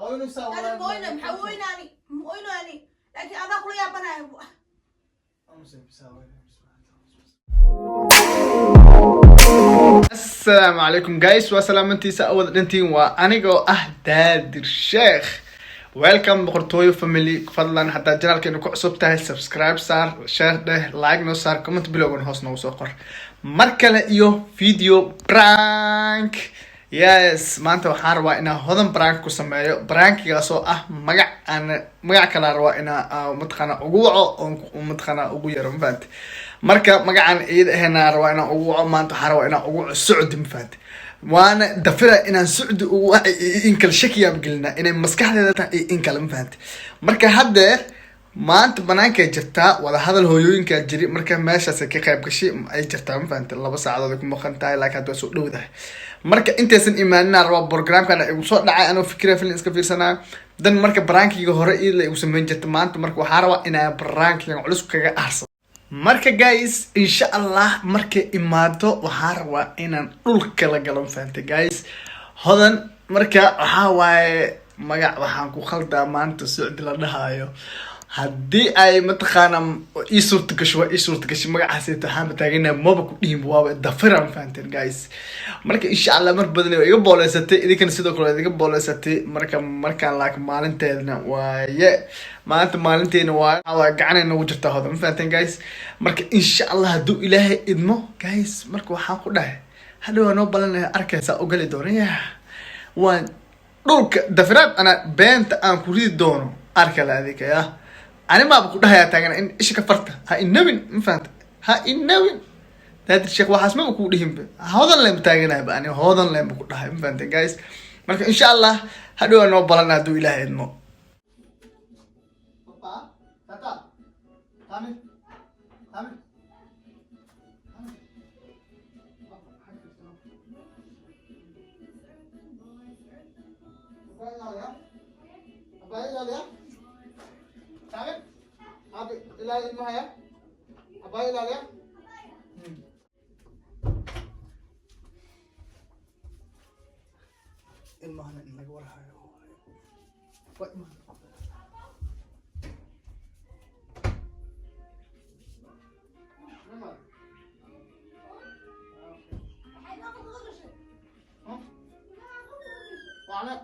Oynaysaa. Daadir, ma oyno, maxaa u oynaani? Ma oynaani, laakiin adaa kula yaabanaya. Asalaamu calaykum guys, waa salaamantiisa awada dhantiin. Waa anigoo ah Daadir Sheekh. Welcome Boqortooyo family. Fadlan haddaad channelkeena ku cusub tahay, subscribe saar, share dheh, like noo saar, comment bilowgan hoos noogu soo qor. Mar kale iyo video prank. Yes, maanta waxaan rabaa inaan Hodan prank ku sameeyo, prankigaas oo ah magac aan magac kalaa rabaa inaa mataqaana ugu waco oon mataqaana ugu yaro, ma fahanti? Marka magacan iyada ahena rabaa inaan ugu waco. Maanta waxaan rabaa inaan ugu waco Socdi, ma fahanti? Waana dafira inaan Socdi ugu wacay in kale, shakiyaan gelina inay maskaxdeeda tahay iyo in kale, ma fahanti? Marka haddeer maanta banaankay jirtaa, wadahadal hooyooyinkaa jiri, marka meeshaasay ka qayb gashay ay jirtaa, ma fahanti? 2 saacadood ay ku maqan tahay, laakiin hadda waa soo dhowdahay. Marka intaysan imaaninaa rabaa programkan igu soo dhacay anoo fikira film iska fiirsanayo dan. Marka prankiga hore ila igu sameyn jirta maanta, marka waxaa rabaa inaa prankigan culus kaga aarsado. Marka guys, insha Allah markay imaado waxaa rabaa inaan dhulka la galo, ma fahantay guys? Hodan marka waxaa waaye magac waxaan ku khaldaa maanta Socdi la dhahayo. Haddii ay mataqaana ii suurta gasho, waa ii suurta gashay magacaasita, waxaan mataaganaa maba ku dhihin, waaba dafira, ma fahanteen guys? Marka insha Allah mar badan waa iga booleysatay, idinkana sidoo kale waa iga booleysatay. Marka markaan laakiin maalinteedna waaye, maanta maalinteena waa gacanay noogu jirtaa Hodan, ma fahanteen guys? Marka insha Allah hadduu Ilaahay idmo guys, marka waxaan ku dhahay hadhow waa noo balanaya, arkaysaa ogali doona ya waan dhulka dafiraad anaa beenta aan ku ridi doono. Arkale adika ya ani maaba ku dhahayaa taagan in isha ka farta ha inawin, ma fahanta? Ha inawin Daadir Sheekh, waxaas maba kuu dhihinba. Hodan leen taaganayba, ani Hodan leen ba ku dhahay, ma fahanta guys? Marka insha Allah hadhow waa noo balana hadduu Ilaahay idmo. Papa, tata, Tami, Tami, Tami. Abaa ilaaliya. Tami, abi ilaali ilmaha ya. Abaa ilaaliya. Ilmahana in laga warhayo. Waa ilmaha. Mama. Huh? Waana.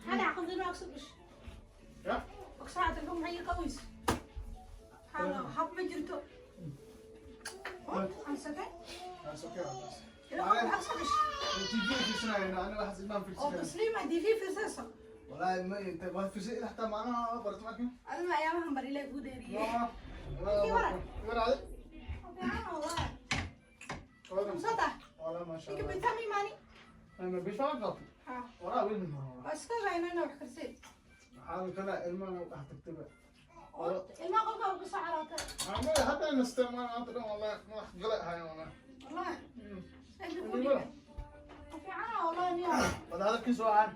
Hada caqabadina waa kusoo gashay. Ya. Saacad maxay qaways hab ma jirto. Ansake. That's okay. Ila waxaa kusoo gashay. TV fiirsanayna aniga, waxaas ilmahan oo fiirsanayna. Tasliima TV fiirsayso. Wallaahi ma inta waa fiirsan xataa macnaha barto markin. Adima ayaamahan bar Ilaahay kuu dheeriyey. Waraade. Fiican wallahi. Soo Wala ma sha ninka Allah. bitami maani. Ma bishaa qabto. Ha. Waraa wiil min hore. Waa iska raynayna wax karsid. Waxaa kala ilmaha wax tagtaba. Ilmaha qolka ku soo caraatay. Ama hadda nastaa maanta dhan wallahi ma wax gala hayo wallahi. Wallahi inta ku dhiga fiican wallahi niyo. Wada hadalkiisu waa caan.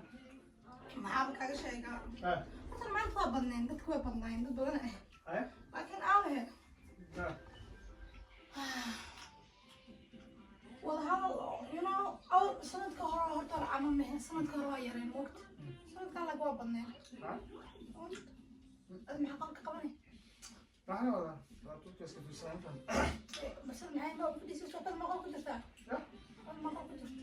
Maxaaba kaga sheegaa? Ah. Horta maanta waa badneen, dadku way badnaayeen, dad badan ah. Eh? Laakiin aawahe? Ah. Wada hadal aw sanadka hore horta la camal mehen, sanadka hore waa yareen moogta, sanadkan lag waa badneen. Ah. Ad maxaa qalka qabanay? Maxaa wada? Waa turkiga iska fiirsanaa. Bas maxay noo fadhiisay sookada maqal ku jirtaa? Ya. Maqal ku jirta.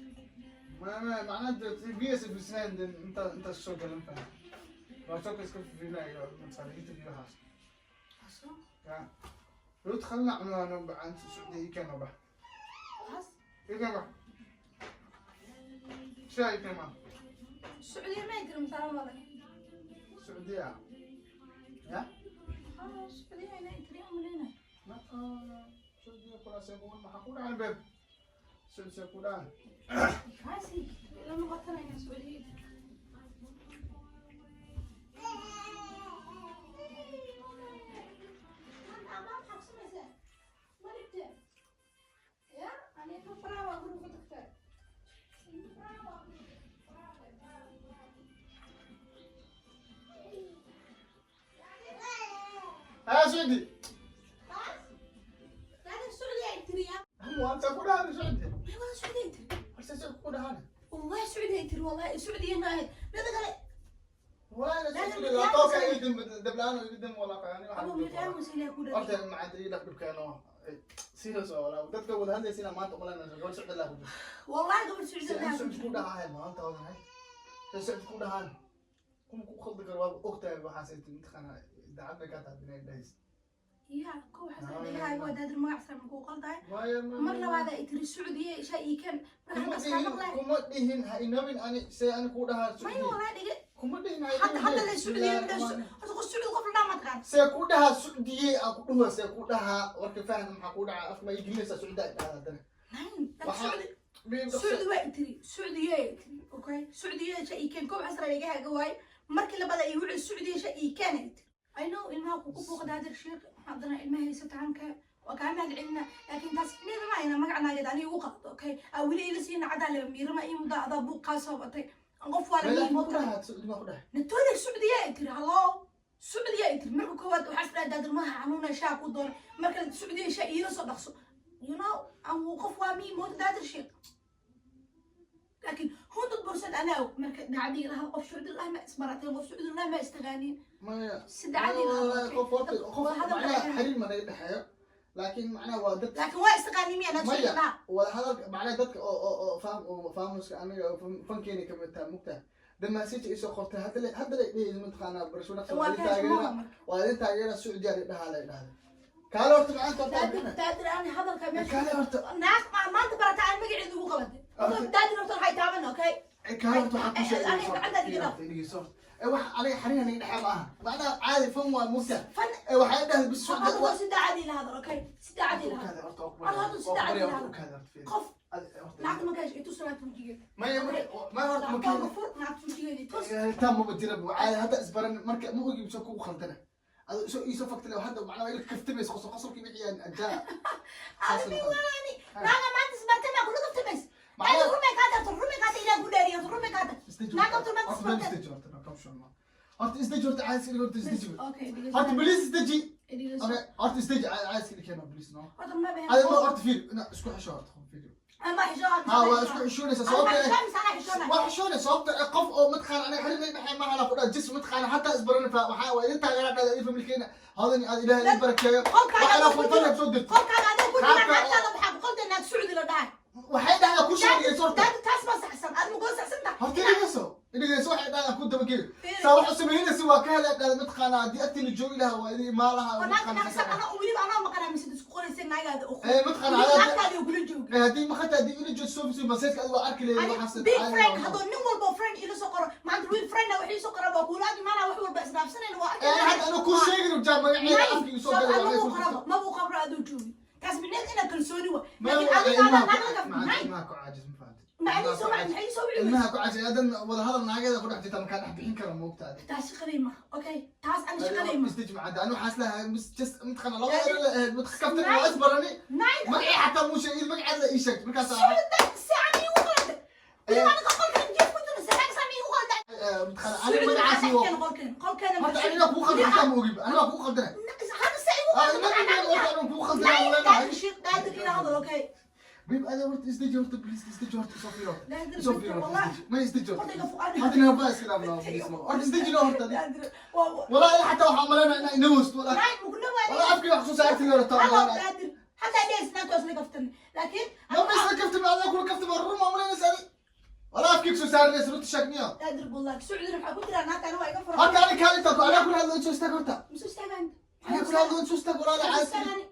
Ma macnaha TV iska fiirsanaa inta soo galan faham. Waa turkiga iska fiirsanaa مثلا YouTube iyo waxaas. Aso. Ya. لو دخلنا عملنا عن السعودية كان بح. Waxaas. إيه بح. شاي كمان. Sacuudiya ma jiro misaala male. Sacuudiya ya. Ah, Sacuudiya inay tiri umaleyna. Sacuudiya kulaasee maxaa ku dhacan, babe? Sacuudiya ku dhacan. Kaasi ila noqotana inaa Sacuudiya. Haa, Sacuudi هم انت ku dhacan Sacuudi. Horta se ku dhacan. والله سعودية تري، والله سعودية ما ماذا قال. والله لا، لا لا، Sacuudi لا، la tooka لا. idin dablaan idin walaa yani. أبو متعاون سيلا كودا. Horta macadri dhaq dhibkeeno serious oo walaa dadka wada hadlaysina maanta umalanaysa gabadh Sacuudi laa ku jirto. والله قبل سعودية Si Sacuudi ku dhacahay maanta wadahay si Sacuudi ku dhahaan kuma ku khaldi karo, waaba ogtahay waxaas inta mataqaana idaacad bay kaa tahay inay dhahays. يا كو حسن هاي هو دادر ما أحسن من كو قلتها. Maya. mar labaad ay tiri Sacuudiya shay ii kan. Kuma dhihin, kuma dhihin ha inabin ani see ani ku dhahaa ما Sacuudi. والله dhige. Kuma dhihin ha. حتى حتى la Sacuudiya midda horta qof Sacuudi qof la ma taqaan. See ku dhahaa Sacuudiye aan ku dhaho, see ku dhahaa warka faham maxaa ku dhacaa afka ma ii gelinaysaa Sacuudi ay dhahaa haddana. Nine Sacuudi waa tiri Sacuudiya ay tiri, okay, Sacuudiya shay ii kan koob casra laga haga waay markii labada ay wuxuu Sacuudiya shay ii kan ay tiri. I know ilmaha ku buuqda daadir sheekh haddana ilmaha haysata canka waa kaa mahad celina, laakiin taas micnaheeda ma ayna magac naageed aniga ugu qaldo, okay, aa weli ila siina cadaa laba miirama ii muddaa adaa buuq kaa soo batay qof waa la Meelaha miir ku dhahaa Sacuudi ma ku dhahay. Natooda Sacuudiya ay tiri, hallo, Sacuudiya ay tiri. Marka koowaad waxaa isdhaha daadir madaxa xanuuna shaa ku doona, marka Sacuudiya shaa iila soo dhaqso, you know, aan qof waa mii moota daadir sheekh, laakiin 100% anaa og marka dacdii lahaa qof Sacuudi lahaa ma isbarateen, qof Sacuudi lahaa ma istaqaaniin. Maya. Si dacadii lahaa, okay. Qof horta qof Wada hadal macnaha kale. Xiriir ma naga dhexeeyo, laakiin macnaha waa dad. Laakiin waa istaqaaniin miya naag Sacuudi Maya, lahaa? Wada hadalka macnaha dadka oo faam oo faamuska aniga oo fankeena kamid tahay mugtahay da message ay soo qortay hadda le dhihi mataqaanaa barasho dhaqso. Waa waa idin kaas taageera. ma marka. Waa idin taageera Sacuudiya la dhahaa la dhahday kaale horta macaanta horta Daadir, daadir, aan hadalka meesha Kaale horta. Naag maanta barata aan magaceeda ugu qabatay. Okay. Daadir horta waxay taaban, okay. Kaale horta waxaa ku sheegay. Aniga gacanta iga dhaq. Wax aniga xariir naga dhexeeya ma aha, macnaha caadi fan waa mugtahay. Fan. Waxay dhahday bis Hadda Sacuudi. si daacadii la hadal, okay, si daacadii la hadal. Horta si daacadii la hadal. Qof naagta ma kaasho itus naagta wajigeeda. Maya, ma horta ma Naagta fur naagta wajigeeda itus. Taan maba jira caadi hadda isbaran marka ma ogi soo kugu khaldana ado soo iisoo faktay hadda macnaha ila kaftamaysa qosol qosolkii wixii aan ajaa. Adiga walaani naaga maanta isbartay ma kula kaftamays. Adiga rumay kaa darto, rumay kaata ilaa ku dheeriyo rumay kaata naaga horta maanta isbartay. Horta isdeji, horta caadi iska dhig, horta isdeji. Okay. Horta please isdeji. Dhegeyso. Okay, horta isdeji, caadi iska dhig keeno please no. Horta ma behen. Adiga horta fiir ina isku xisho, horta fiir. Ama xishoon. Ha, waa isku xishoonaysa Ama sababta xishoon mise anaa xishoonay? Waa xishoonay sababta qof oo mataqaana aniga xiriir naga dhexeeya maaha ku dhaha jis mataqaana hataa isbaran fa waxaa waa idin taageera dhahda idin familkeena hadan aad Ilaahay idin barakeeyo. Qolkaaga waxaana adoo ku fanfan jiro. soo dirtay. Qolkaaga adoo ku jira. Qaabka Naagtaada waxaa ku qalday naag Sacuudi la dhahay. Waxay dhahdaa ku sheegayso horta. Daadu taas ma saxsan, aad ma kula saxsan tahay? Horta dhegeyso, dhegeyso, waxay dhahdaa ku dabageeyo. Fiiri. Saa waxa samaynaysa waa ka helay dhahda mataqaana haddii agtiina joogi lahaa waa idin imaan lahaa. Oo naag naag sax anaa weliba anaa maqanaa mise isku qoraysa naagaada oo Mataqaana naagtaada oo kula joogi. Haddii maqanta haddii ila joogto soo maseedka adiga waa arki leeyahay waxaas. Big friend hadduu nin walba oo friend ila soo qoro maanta, wiil friend wax ii soo qora waa kuula ag imaanaa, wax walba isdhaafsanayna waa arki. Hadda anu ku sheegin jaa magaceeda afkiga soo galay waa Mabuu ku qarabo, mabuu qabro aduu joogi, taas micneed inaad kalsooni wa Ma laakiin adiga adaa naag laga ilmaha ku caajis ma fahanti. Macnihiisu maxay soo wici? Ilmaha ku caajis hadan wada hadal naageeda ku dhex jirta makaa dhex bixin kara moogtaada. Taas shaqaday ma, okay, taas ana shaqaday ma. Isdeji macada anu waxaas lahaa just mataqaana laba ero la ahayd kaftan waa isbarani. Nine. Magacii xataa muu sheegay, magaceeda ii sheegtay markaas. Sacan iigu qalday weliba aniga qolkan jiif ku jiro sacan saan iigu qalday. Mataqaana aniga magacaasi waa qolkan qolkeena. Horta aniga kuu qaldan xataa ma ogiba aniga kuu qaldana. Hada sa igu Horta aniga kuu qaldana leenahay. Qaadir sheekh qaadir ila hadal, okay. Babe, ada horta isdeji, horta please isdeji, horta soo fiiro. Qaadir, soo fiiro. wallah. Ma isdeji horta. Horta iga fuqaan. Horta inaa baa iska dhaafnaa please ma. Horta isdeji no horta. Qaadir waa Walaa xataa waxaan malaynaa inaa ina hosto walaa. Nine mugna waa. Walaa afkii wax soo saartay horta. Hello. Walaa. Qaadir hataa dhees naagtoos la kaftan laakiin Ma bas la kaftan adaa kula kaftan run ma malaynaysa adi. Walaa afkii soo saarnaysa runta sheeg miyo. Qaadir bullah Sacuudi waxaa ku jira naagtaan waa iga furan. Horta ani kaalinta ku anaa kula hadlo soo istaag horta. Musu istaagaan. Anaa kula hadlo soo istaag walaa Musu caas. istaagaan ay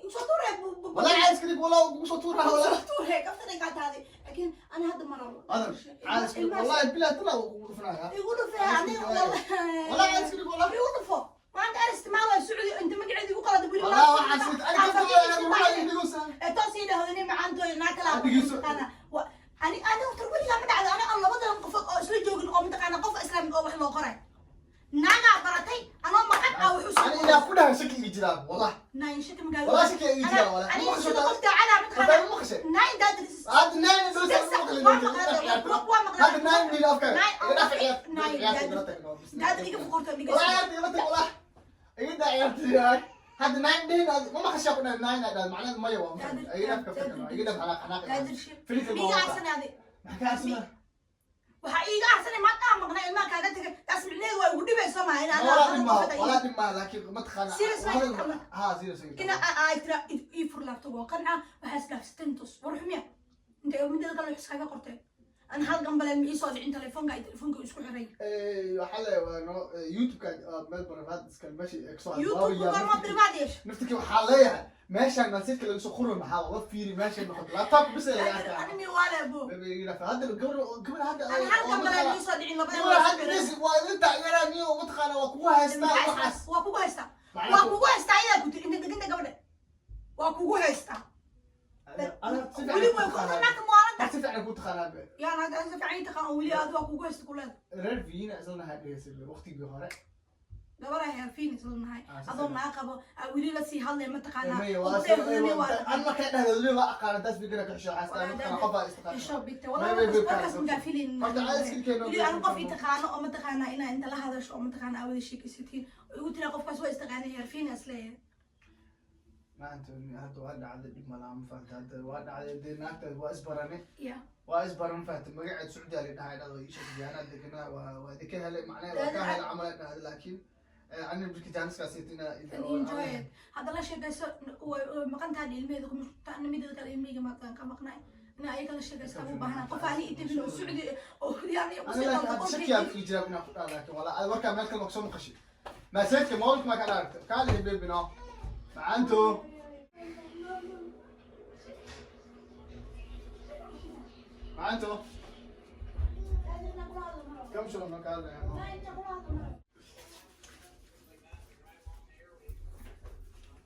musu tuure. Walaa caas kalik walaa ugu soo tuuraa walaa. Musu tuure kaftan ay ka tahay. Laakiin ana hadda ma rabo. Adan caadi, wallahi billahi tala ugu dhufanaya. Igu dhufee aniga, wallahi. Wallahi caadi iska dhig, wallahi. Igu dhufo maanta aan isticmaalo Sacuudi inta magaceeda igu qalada weli. Wallahi waxaa sid aniga ka wallahi dhigaysa. Ee toos ii dhahdo macaantooy naa kala. Dhigayso. Mataqaana ani ani horta weligaa ma dhacdo ani aan labadan qof oo isla joogin oo mataqaana qof islaamid oo wax loo qoray naagaa baratay anoo maqan ah wuxuu soo Ani ilaa ku dhahay shaki iga jiraa, wallahi. Nine shaki magaalo. Wallahi shaki iga jiraa, wallahi. Ani Ma maqasho sida qof daacada mataqaana. Hadda ma maqashay? Nine daadris. Hadda nine waa maqlay. Hadda nine dhiig afka. Nine. Iga dhaaf ciyaar. Nine. Ciyaarta igala tag, no. Daadar iga fuqurto. Wallahi ciyaarta igala tag, wallahi. Iga daa ciyaarta. Hadda nine dhihin, ma maqashay ku dhahay nine ay dhahay macnaheedu maya waa maqashay. Iga dhaaf kaftan, iga dhaaf xanaaq xanaaq. Daadir shir. Filika ma Iga wata. arsanaaday. Maxaa ka arsanaa? Waxaa iiga arsanay maanta aan maqnay ilmaha kaaga tagay, taas micnaheedu waa igu dhibayso maaha in Walaa dhib maaha, walaa dhib maaha, laakiin ma taqaana. Serious ma taqaana? Ha, serious. Ina ay tira ii fur laabto waa qanca waxaa isdhaafsateen tus war xumiya inta midada kale wax iskaga qortay ana hal gambaleel ma ii soo dhicin telefoonka ay telefoonka isku xiray. Waxaa leeyahay waa no YouTube-ka meel private iska meesha ay kasoo YouTube goorma private yeesha? Naftirkii waxaa leeyahay meeshaan message laga soo qoray, maxaa wala fiiri meesha noqoto laptop bis ay laga arkaa. Ani mi waale bo. Hadda gabar gabar hadda ana hal gambaleel ma ii soo dhicin labada. Gabar hadda dis waa idin taageeraan iyo mataqaana waa kugu haystaa waxaas. Waa kugu haystaa, waa kugu haystaa ayaa ku tiri inta deganta gabadha waa kugu haystaa weli way ku naagta muwaalanta. Si fiican ku taqaanaa. Yaa naagta aan si fiican ii taqaan oo weli aad waa kugu haysta ku leedahay. Reer Vienna isla nahay dhegeysa waqtigii hore. Gabaraa heer Phoenix la nahay. Ah, si adoo fiican. naa qabo aa weli la sii hadlay mataqaanaa. Maya oo waa ku dheer an markay dhahdo weli waa aqaana taas bigana ka xisho xastaa mataqaana qof baa istaqaana. Xisho bigta. May- Wallahi may- markaas magaa filin. Horta caadi iska weli aan qof i taqaano oo mataqaanaa inaa inta la hadasho oo mataqaanaa aa wada sheekaysatiin oo igu tiraa qofkaas waa istaqaanay heer Phoenix leeyahay. Maanta hadda waa dhacday, dhib malaha, ma fahanta? Hadda waa dhacday dee, naagta waa isbarane. Ya. Waa isbaran, fahanta? Magaceed Sacuudi la dhahay dhado ii sheeg diyaanad deganaa waa idinka helay macnaheed waa ka helay camal ay dhahday, laakiin ani bilki jaaniskaas ina Enjoy it. Hadda la sheekayso way maqan tahay ilmeheeda kuma mideeda kale ilmeyga maaqaan ka maqnay ina ayaga la sheekaysta u baahnaa qof aan ii tabin oo Sacuudi oo yani Ani laakiin hadda shaki aan ii jiraa inaan ku dhaha, laakiin walaa ad warkaa meel kale ma kusoo maqashay masaajidka mawlka ma ka aragta kaali baby no macaanto macaanto kam soo no kaali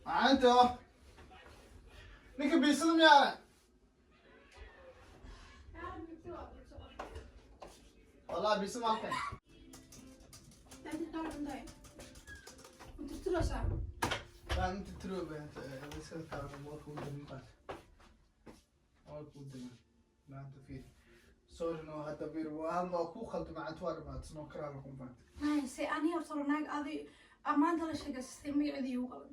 macaanto ninka biisada miyaa wallahi biisa ma halkan. Waa inta tiro iska taaro moolka u diman qaat moolka u diman maanta fiir sorry no hadda fiir waa hal waa ku khaldo macaanto waa dhamaat snow karaala ku faanta. Se ani horta naag adi amaanta la sheekaystay magaceedii igu qaban.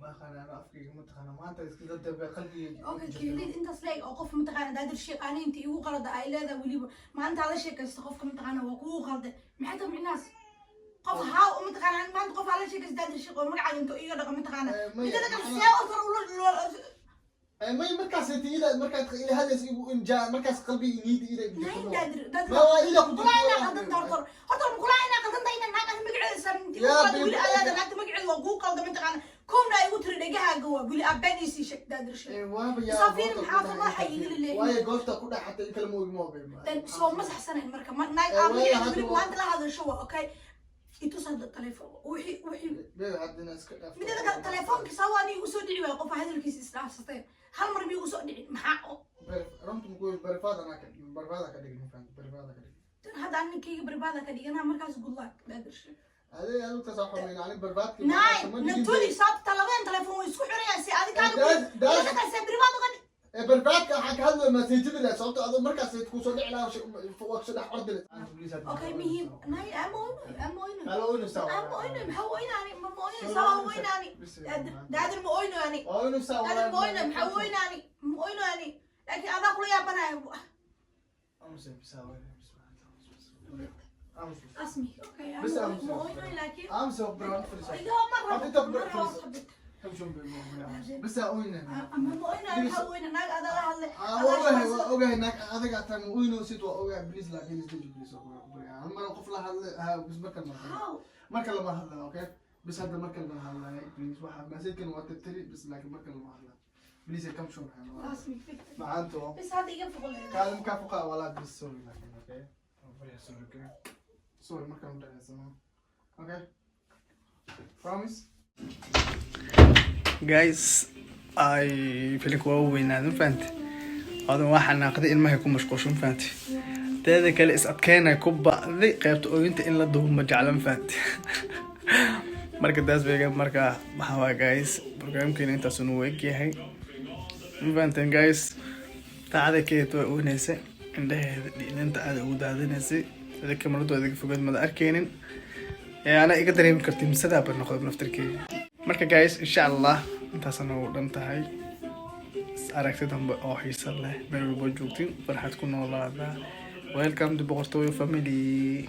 Ma aqaan ana afkayga mataqaana maanta iska dadaba qalbigayga. Okay, kelid intaas leeg oo qof mataqaana daadir sheekh ani inta igu qalada ay leedahay weliba maalintaa la sheekaysta qofka mataqaana waa kugu qalday maxay tahay micnahaas qof haa u mataqaana maanta qof aa la sheekaysta daadir sheekh oo magacaaga inta iga dhaqa mataqaana midada kale see oo kale ula May markaas ila markaad ila hadlays igu injaa markaas qalbiga iniida ila igu nayn jirto. Daadir daadir Ma waa ila ku jirto. kulaa inaa qaldanta horta horta kulaa inaa qaldanta inaa naag aan magaceeda saaminti Yaa weli baby. Ayaada naagta magaceeda waa kugu qalda mataqaana kowna ay igu tiri dhegahaaga waa weli abeen iisii sheeg daadir sheekh. Waaba yaa Safiir maxaa waxa iga leeyahay? Waayo goobta ku dhex xatay in kale ma ogi ma ogi. Dan soo ma saxsanayn marka ma naag Eh, aan waayo magaceeda hadda weli maanta la hadasho waa okay itus hadda telefoon wixii. Bebe hadda ina iska dhaaf. Midada kale telefoonka sawa ani igu soo dhici waayo qof hadalkiisa isdhaafsateen hal mar miyuu soo dhicin maxaa Runta muku barfaada anaa ka barfaada ka dhigin ma fahamtay barfaada ka dhigin. Tan hadda aan ninkayga barbaada ka dhiganaa markaas good luck daadir sheekh. Adee adigu taas waxaa weyn ani barfaadka. Naay natuli sababta labadan telefoon way isku xirayaan si adiga kaaga kale see barbaad uga dhig. Barfaadka waxaa ka hadlaya masaajida leh sababto adoo markaas ku soo dhici lahaa waa kusoo dhex ordi leh. Okay muhiim naay ama oyno ama oyno. Kala oynaysaa. Ama oyno maxaa oynaani ma oyno sawa oynaani daadir daadir ma oyno ani. Waa oynaysaa. Daadir ma oyno maxaa oynaani ma oyno ani laakiin adaa kula yaabanaya. Amse bisa amse. Asmi okay بس ama أمس. ma oyno laakiin amse brown fariso. iga ma rabo Hadda ma rabo. fariso. Kamshon bisa oyna. Ama ma oyno maxaa oyna naag adaa la hadlay. Ogahay waa ogahay naag adiga tan oynaysid waa ogahay please laakiin isdeji please hal mar qof la hadlay ha bis marka ma How? marka lama hadlayo okay bis hadda marka lama hadlayo please waxa message-kan waa tirtiri bis laakiin marka lama hadlayo. Please come show. Taas mi Macaanto. Bas hadda iga foqolay. Kaalin kaa fuqaa walaa, please, sorry laakiin, okay? I'm very sorry, okay? Sorry markaan u dhacaysa. Okay? Promise? Guys, ay filimka waa u weynaaday, ma fahante? Odan waa xanaaqday, ilmahay ku mashquulsho, ma fahante? Teeda kale is adkeynay ku ba'day qaybta ooyinta in la duubo ma jecla, ma fahante? Marka taas bayga. Marka waxaa waa guys, programkeena intaas uu egyahay, ma fahanteen guys? Daacada keed waa ooynaysay, indhaheeda dhiilinta aada ugu daadinaysay. Sida kamaradu adiga fogeed mada arkeynin ee ana iga dareemi kartay misadaa ba noqday naftarkeyga. Marka guys, insha Allah intaasana ugu dhan tahay. Is aragti dambe oo xiiso leh. Meel walbo joogtiin, farxad ku noolaada. Welcome to Boqortooyo family.